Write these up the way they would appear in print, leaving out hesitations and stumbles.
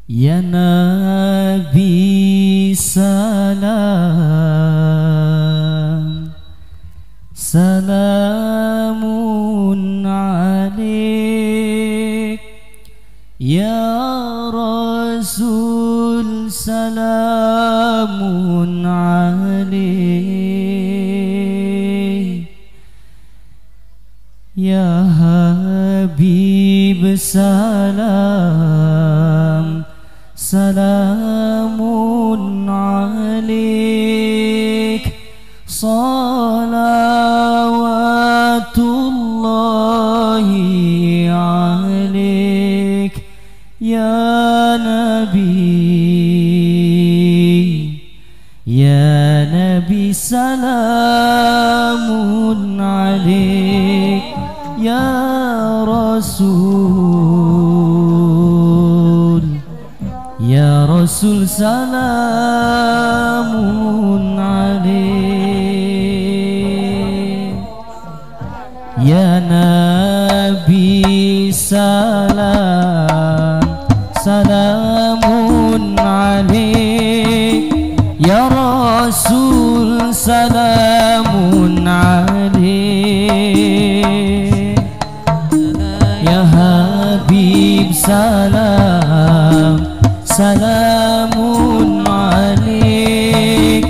Ya Nabi salam, salamun alaik. Ya Rasul salamun alaik. Ya Habib salam, salamun alaik. Salawatullahi alaik. Ya Nabi, Ya Nabi salamun alaik. Ya Rasul, Ya Rasul salamun alaik. Ya Nabi salam, salamun alaik. Ya Rasul salamun alaik. Ya Habib salam, salamun alaik.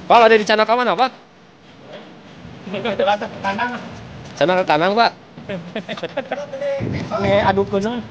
Pak, ada di channel mana, Pak? Channel ke Tanang, Pak. Nge aduk kuno.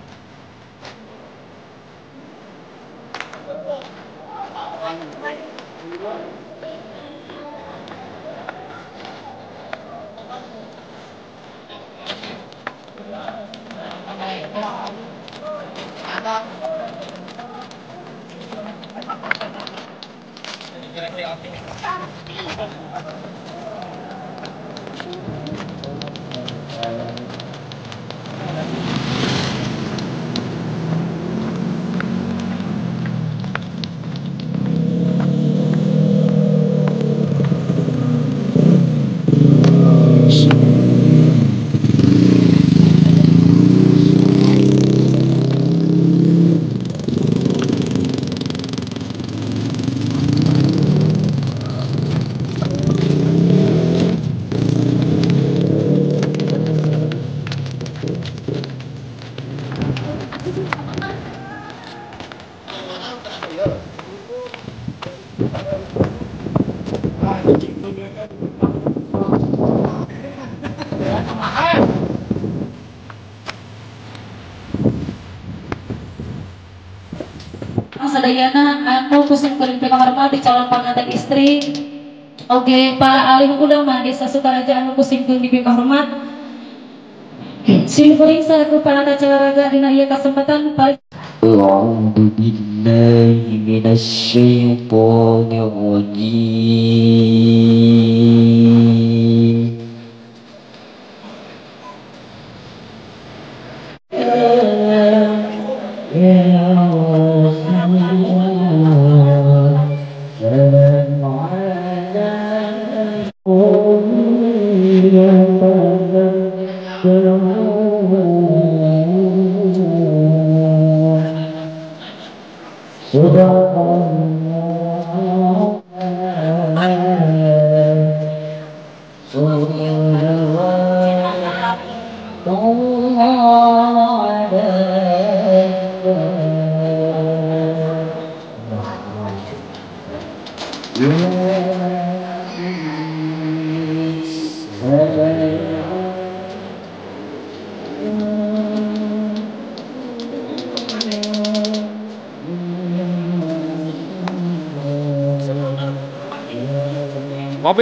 Sadayana anu kusing kuring pikaharmati calon panganten istri oge para alim ulama desa Sukaraja anu kusing kuring dipikahormat sim kuring salaku panata calaraga dina ieu kasempatan. A'udzu billahi minasyaitonir rajim.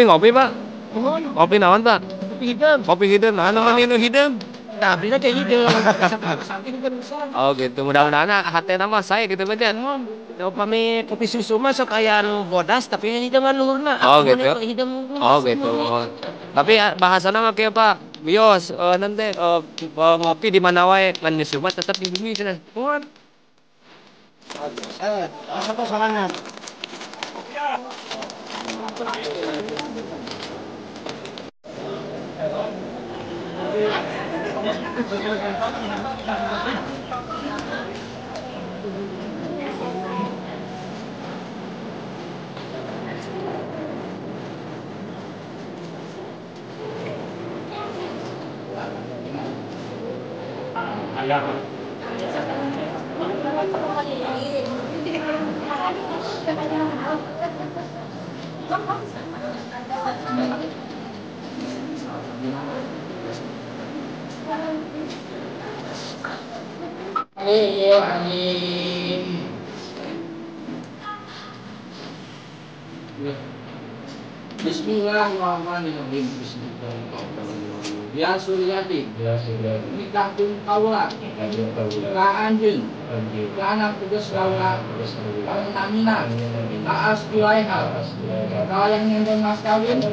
Ngopi, Pak. Ngopi naon, Pak? Kopi hitam. Kopi hitam. Nah, naon minum hitam? Nah, belinya kayak hitam. Oh, gitu. Mudah-mudahan hati nama saya gitu aja. Upami kopi susu mah sok aya anu bodas tapi hitam luhurna. Oh, gitu. Oh, gitu. Oh. Tapi bahasana mah kieu, Pak. Bios nanti ngopi di mana wae ngan nyusu mah tetep di bumi cenah. Mohon. Apa sorangan? Bismillahirrahmanirrahim. Bismillahirrahmanirrahim. Ya Suryati, nikah pun kaula, ka anjeun, ka anak tugas kaula, ka Amina, ka Asjulaiha, ka yang nyentuh mas kawin,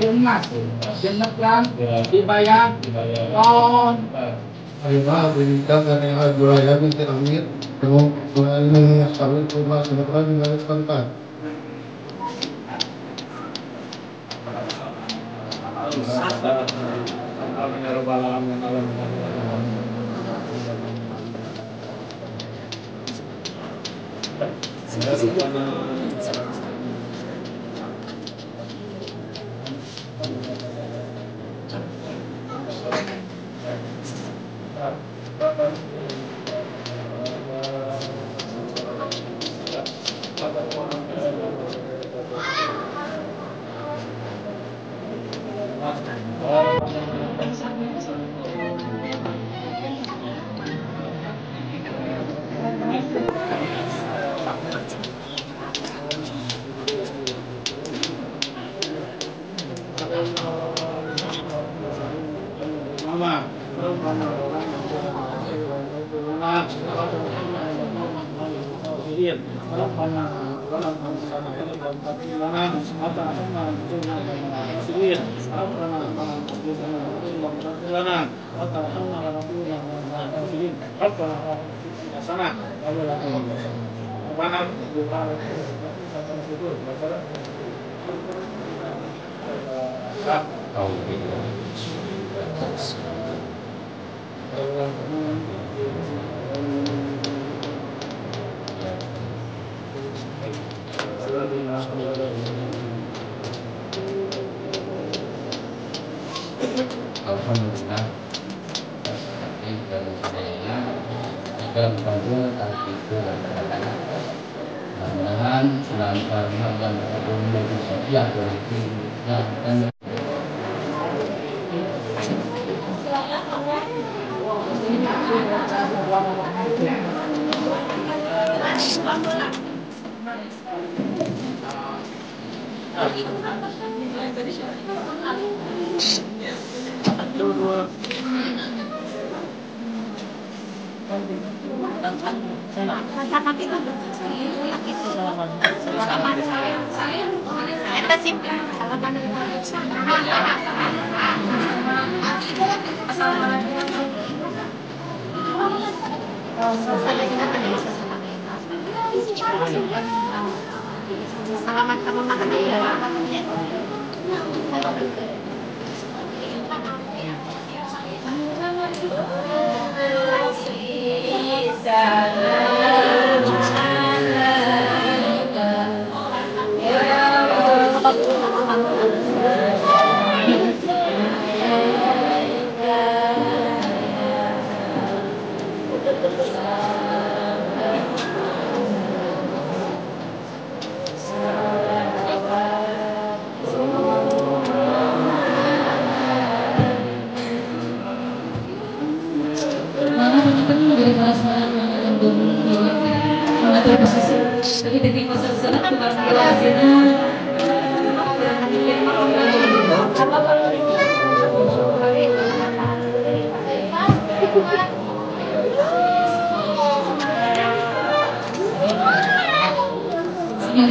emas, genep lan, dibayar, ton. Terima bernikah dengan Asjulaiha binti Amir, dengan mas kawin emas genep lan dibayar kontan. Alhamdulillah dalam kabul itu dan mudah-mudahan dan dan Salaman sama makan ya.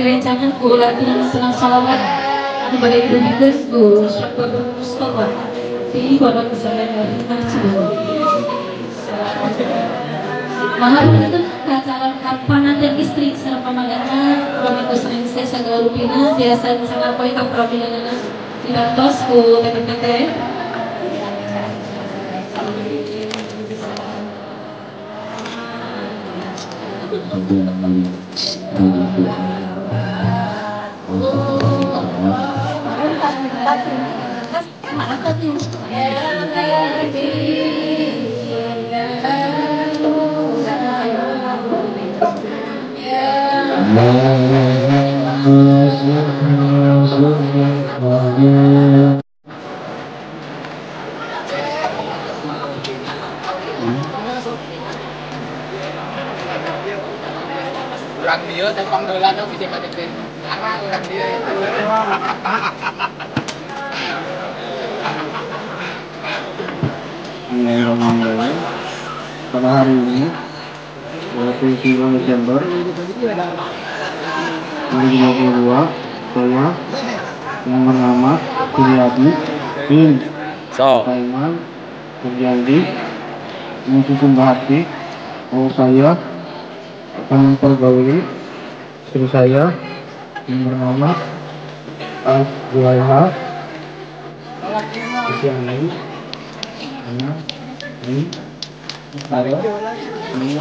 Direncanakan ku latihan senang salawat anu bade didugikeun ku Syekh Mustafa di Pondok Pesantren Al-Hikmah. Maha punten ka calon panganten istri sareng pamagana paminggu sering sagala rupina biasa sangat poe kaprabinanana dibantos ku teteh-teteh. Urang dieu teh pangdeulan bisa kadekeun. Arah urang dieu. Bismillahirrahmanirrahim. Pada hari ini 29 Desember 2022, saya yang bernama Suryadi bin Saiman Suryandi menyusun hati bahwa saya akan mempergauli istri saya yang bernama Az-Zulaiha Isi Ani Ana Ini Saya Ini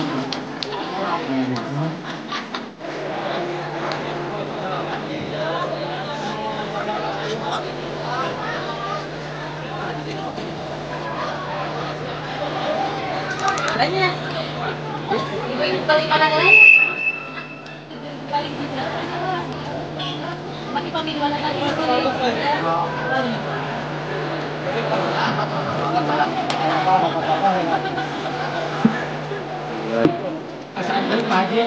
Banyak. Ibu balik mana lain? Balik mana? Balik pamit mana tadi? Pagi.